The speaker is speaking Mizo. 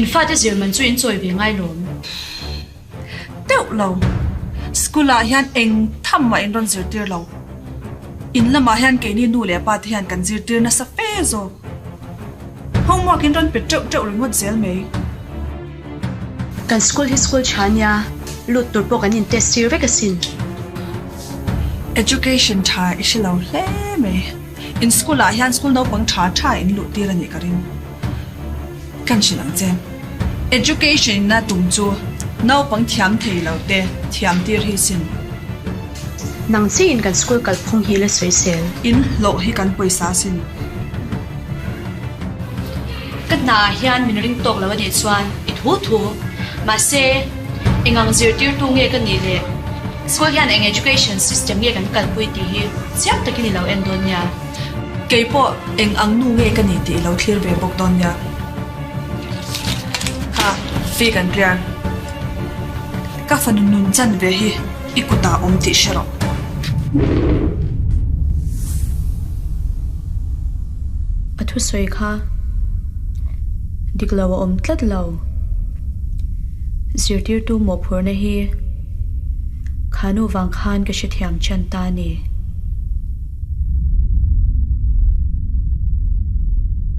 In fate zir man chu in chawi ve ngai lawm. Teuh lo. School ah hian eng tham mah in rawn zirtir lo. In lamah hian keini nu leh pa te hian kan zirtir nasa fe zawk. Homework in rawn pe teuh teuh ringawt zel mai. Kan school hi school tha nia, lut tur pawh kan in test tir vek asin. Education tha i hre lo hle mai. In school ah hian school naupang tha tha in luh tir a nih ka ring. Kan hrilh ang che. Education in a tum chu naupang thiam thei lo te thiam tir hi sin. Nang chiin kan school kalphung hi la sawi sel. In hlawh hi kan pawisa sin. Ka hna ah hian min ring tawk lo a nih chuan i thu thu. Mahse, eng ang zirtirtu nge ka nih le? School hian eng education system nge kan kalpui tih hi chiang takin i lo en dawn nia. Kei pawh eng ang nu nge ka ni tih i lo thlir ve bawk dawn nia. Kha, fee kan clear. Ka fanu nun chan ve hi i kutah awm tih hre rawh. A thusawi kha dik lo a awm tlat lo. Zirtirtu mawhphurhna hi kha nu vang khan ka hrethiam chan ta a ni.